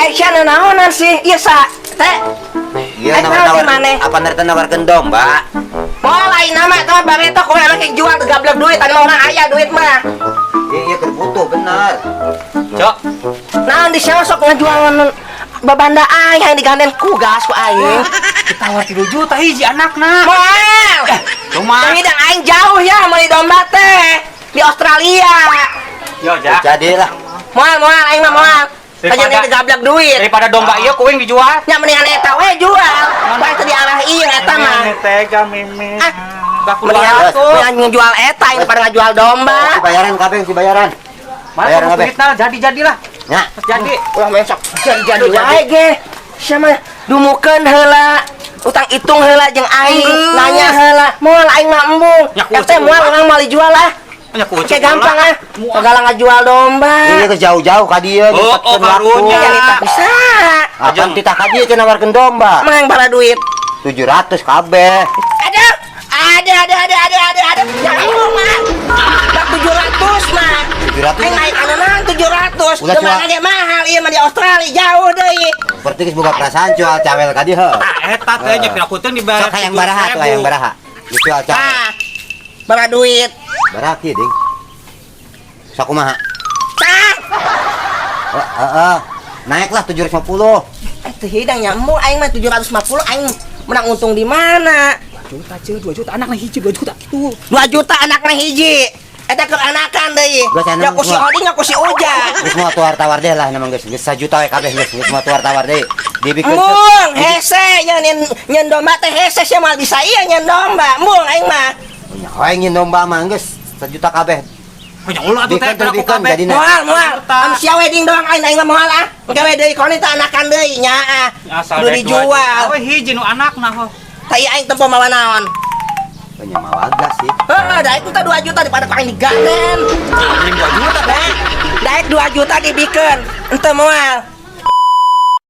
Eh, sia naonan sih? Ieu sa teh. Iya, Eh, naon nawar sih maneh? Apa nerita nawarkeun domba? Moal lain nama eta mah bareto kowe anak yang jual gablek duit anu orang aya duit mah. Iya, iya keur butuh bener. Cok, Naon di sia sok ngajual babanda aing yang diganden ku gas ku aing. Ditawar 3 juta hiji anakna. Moal. Cuma Tapi hidang aing jauh ya meuli domba teh di Australia. Yo, Jak. Jadi lah. Moal moal aing mah moal. Daripada- Kajian gablek duit. Daripada domba ieu ku aing dijual. Nya mendingan eta we jual. Bae teu diarah ieu eta mah. Tega mimi. Ah, Baku mendingan 200. mendingan ngejual eta aing daripada ngajual domba. Si bayaran kabeh, si bayaran. Mana Bayaran kamu kabeh. duitna jadi-jadilah. Nya. Jadi. Ulah mesok jadi-jadi wae ge. Sia mah dumukeun heula. Utang hitung heula jeung aing, nanya heula. Moal aing mah embung. Nya ku Eta moal urang moal dijual ah. Nya ku Kayak gampang ah. Segala ngajual domba. Iya geus jauh-jauh ka dieu Oh, oh, nyempetkeun waktu. karunya. Ya tak bisa. Apan titah ka dieu cenah nawarkeun domba. Emang yang bara duit. 700 kabeh. Ada, ada, ada, ada, ada, ada, ada. Ya embung mah. Bak 700 mah. 700. Aing naik anenan 700. Ulah, Domba cua. ge mahal ieu mah di Australia jauh deui. Berarti geus boga perasaan jual cawel ka dieu heuh. Tah eta teh nya pira kuteung dibayar. Sok hayang baraha tuh hayang baraha. Dijual cawel. Tah. Bara duit. Baraha kieu ding. Sok kumaha? Tah. Heeh, heeh. Naiklah 750. Eh teu hidang nya embung aing mah 750 aing menang untung di mana? Juta ceu 2 juta anakna hiji 2 juta kitu. 2 juta anakna hiji. Eta keur anakan deui. Geus Ya ku si Oding ya ku si Uja. Geus mau tawar-tawar deh lah namang geus geus sajuta we kabeh geus geus mau tawar-tawar deui. Dibikeun Embung hese nya nyen nyen domba teh hese sia moal bisa ieu nyen domba. Embung aing mah. Nya aing nyen domba mah geus sajuta kabeh. Punya ulah atuh teh Bikeun teh bikeun jadina. Moal moal. Am sia wedding doang aing aing mah moal ah. Engke we deui koni teh anakan deui nya ah. Asal Kudu dijual. We hiji nu anakna ho. Tah ieu aing tempo mawa naon? Nya mawa gas sih. Heeh, daek teh 2 juta daripada ku aing digaden. Anjing 2 juta teh. Daek 2 juta dibikeun. Ente moal.